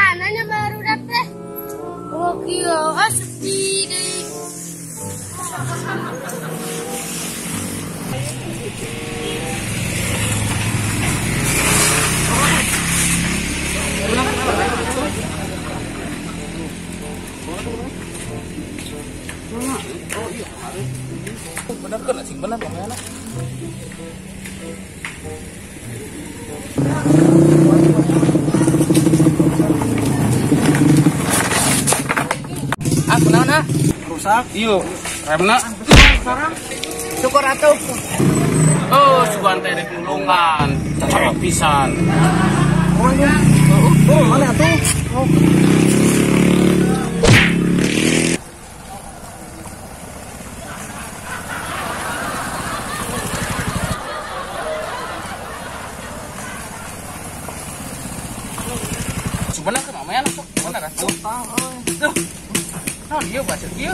Mana nya baru teh? Oh kieu, ah sepi deui. Bener kan sing bener pokoknya. Ah, kunaon ah? Rusak. Iya, remna. Syukur atuh. Oh, sugan teh rek nulungan. Cocok pisan. Oh, ya. Oh, mana atuh? Oh. Bener kan mamanya sok bener kan? Tuh. Nah, dia baca dia.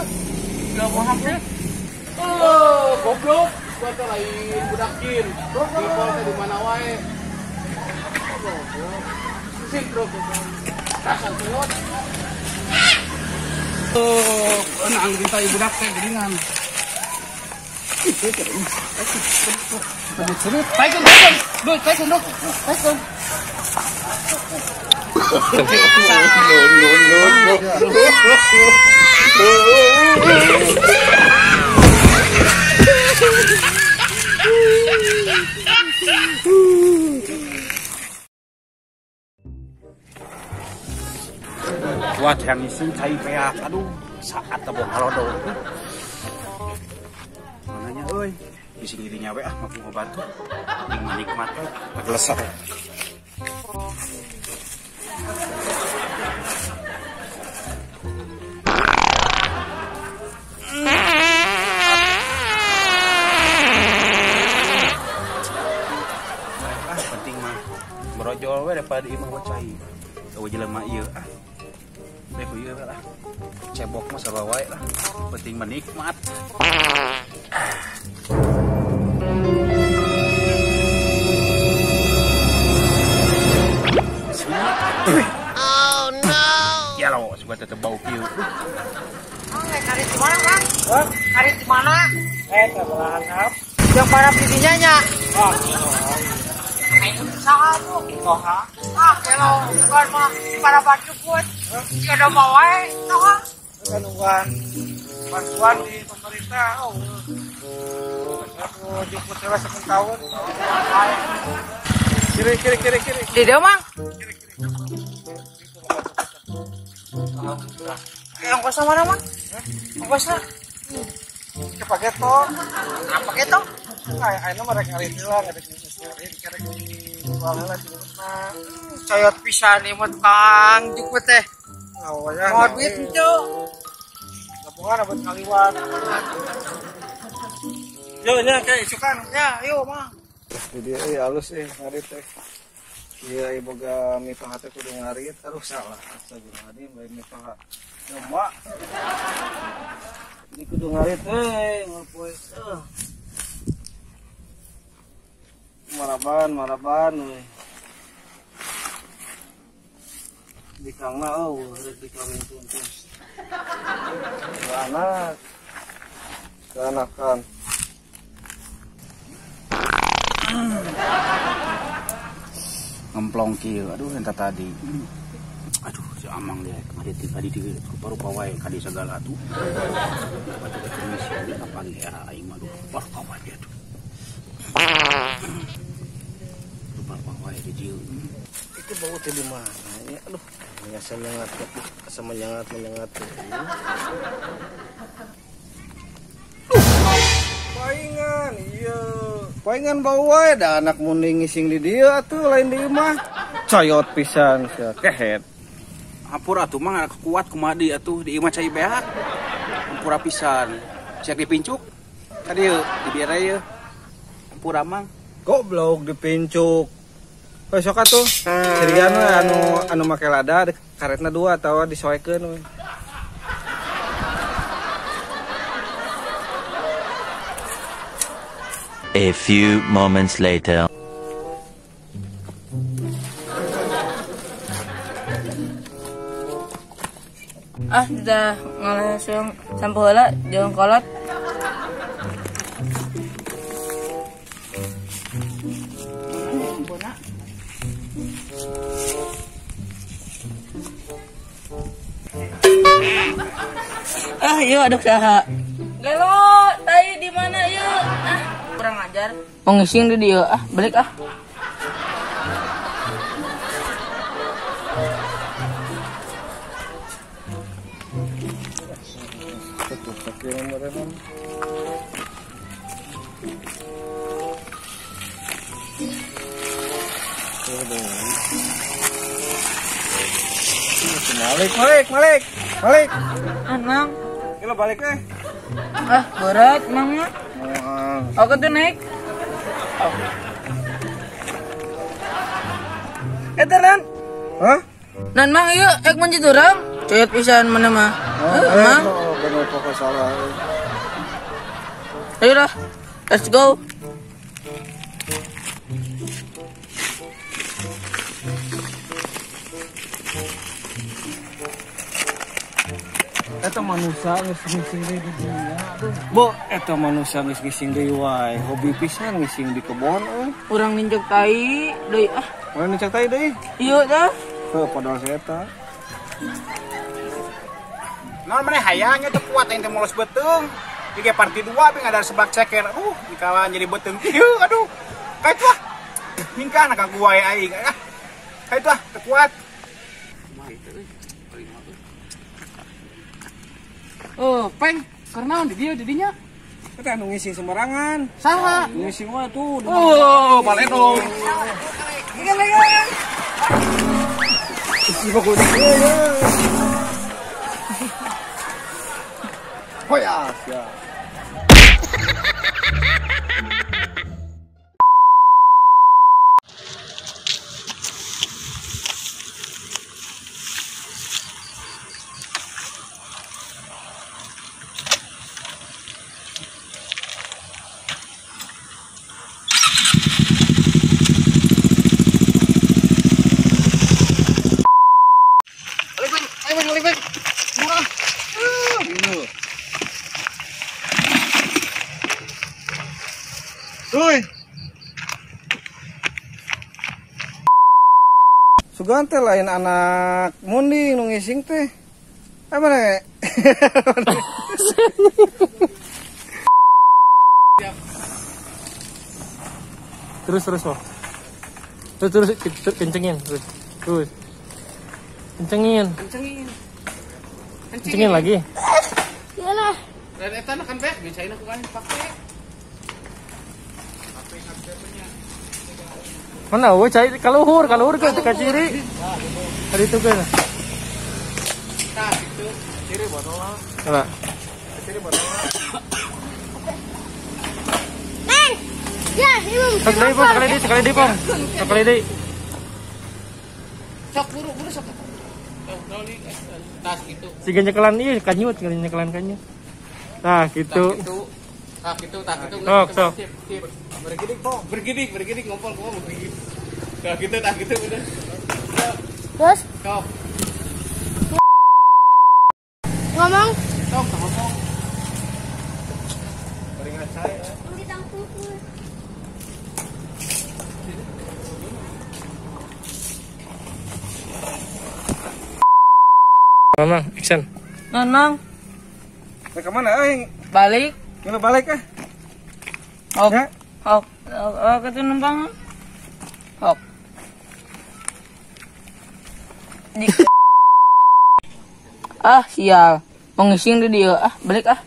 Dia bohong teh. Oh, goblok. Gua teh lain budak jin. Di teh di mana wae. Goblok. Sing truk. Rasal tuyot. Oh, enang kita budak teh geuningan. Taikeun, taikeun. Duh, taikeun, duh. Taikeun. No, no, no, no. Kuat yang isi cai peak. Aduh, saat tabung halodo. Mananya euy, bisi dirinya we ah mampu ngobat tuh. Nikmat pagelesat. Ah, penting mah merojol we daripada imah bocai. Eueuh jelema ieu ah. Bae ku ieu lah. Cebok mah sarua wae lah. Penting mah nikmat. Oh no. Ya lo, suka tetep bau kieu. Oh, ngarit di mana, Kang? Hah? Ngarit di mana? Belahan hap. Yang para pipinya nya. Oh. Saha tuh? Soha. Ah, kalau bukan mah para baju pun. Kada mau wae, soha. Kan nungguan bantuan di pemerintah. Oh. Aku jemput cewek 10 tahun. Kiri kiri kiri kiri. Di dia, Mang. Kiri kiri. Ongkosnya mana, Mang? Ongkosnya? Ke Pageto. Apa Pageto? Ayeuna mah rek ngarit heula, rek ngarit kerek jual heula jukutna. Coyot pisan ieu mah tukang jukut teh. Awalnya mau duit henteu. Gabungan abot ngaliwat. Yo nya kayak isukan. Ya, yuk, Mang. Jadi euy alus euy ngarit teh. Iya, ieu boga mitoha teh kudu ngarit. Aduh salah. Astagfirullahaladzim, lain mitoha. Domba. Ini kudu ngarit euy, ngopoe. Maraban, maraban euy. Dikangna eueuh rek dikawin tuntus. Anak. Anakan. Ngemplong kieu, aduh entah tadi. Aduh, si Amang dia kadi tadi di rupa-rupa wae kadi segala atuh. Batu misi kapan era aing mah aduh, wah kawan dia tuh. Rupa-rupa wae di dieu. Itu bau teh di mana ya? Aduh, asa nyengat, asa menyengat menyengat. Paingan, iya. Paingan bau wae da anak munding ngising di dieu atuh lain di imah. Coyot pisan sia kehet. Hampura atuh mah kuat kumaha deui atuh di imah cai beak. Hampura pisan. Siak dipincuk. Ka dieu dibere ieu. Hampura mang. Goblok dipincuk. Besok atuh cirian we anu make lada karetna dua atawa disoekeun we. A few moments later. Ah, kita ngalah sampo heula jeung kolot. Ah, yuk aduk saha. Gelo, tai di mana yuk? Ah, kurang ajar. Mau ngising di dia. Ah, balik ah. Balik, balik, balik, balik. Anang. Gila balik deh. Ah, berat mangnya. Aku tuh naik. Eta nan. Hah? Nan mang ieu ek mencit urang. Cuyut pisan mana mah. Mang. Bener pokok salah. Ayo lah. Let's go. Eta manusia geus ngising deui di dinya. Bo, eta manusia geus ngising deui wae. Hobi pisan ngising di kebon euy. Urang ninjek tai deui ah. Urang ninjek tai deui? Ieu tah. Heuh, padahal saya eta. Naon maneh hayang nya teu kuat aing teh molos beuteung. Ieu ge parti 2 bing ada seblak ceker. Aduh, dikalah jadi beuteung. Ieu aduh. Kait wah. Hingkana ka gua aing. Ah. Kait wah, teu kuat. Oh, peng, karena di dia didinya. Kita anu ngising sembarangan. Saha? Ngising wae tuh. Oh, baledong. Hoya, ya. Sugan teh lain anak munding nu ngising teh. Mana? Terus terus loh. Terus terus kencengin terus. Terus. Kencengin. Kencengin. Kencengin lagi. Iyalah. Dan eta kan teh bicaina ku kan pake. Mana eueuh cai kaluhur, kaluhur ke teu ciri. Tadi itu kan. Tah itu ciri botol. Lah. Ciri botol. Neng. Ya, ibu. Sekali deui, sekali deui, sekali deui, Pong. Sekali deui. Sok buru-buru sok. Tah gitu. Siga nyekelan ieu kanyut, nyekelan kanyut. Tah gitu. Tah gitu, tah gitu. Sok, sok. Bergidik, Pong. Bergidik, bergidik ngompol, ngompol bergidik. Tah gitu udah. Terus? Sok. Ngomong. Sok, ngomong. Beringat saya. Mamang, action. Nanang. Ke mana euy? Balik. Kita balik ah. Ok. Ok, ok itu numpang. Ok. Ah, sial. Mau ngising di dia. Ah, balik ah.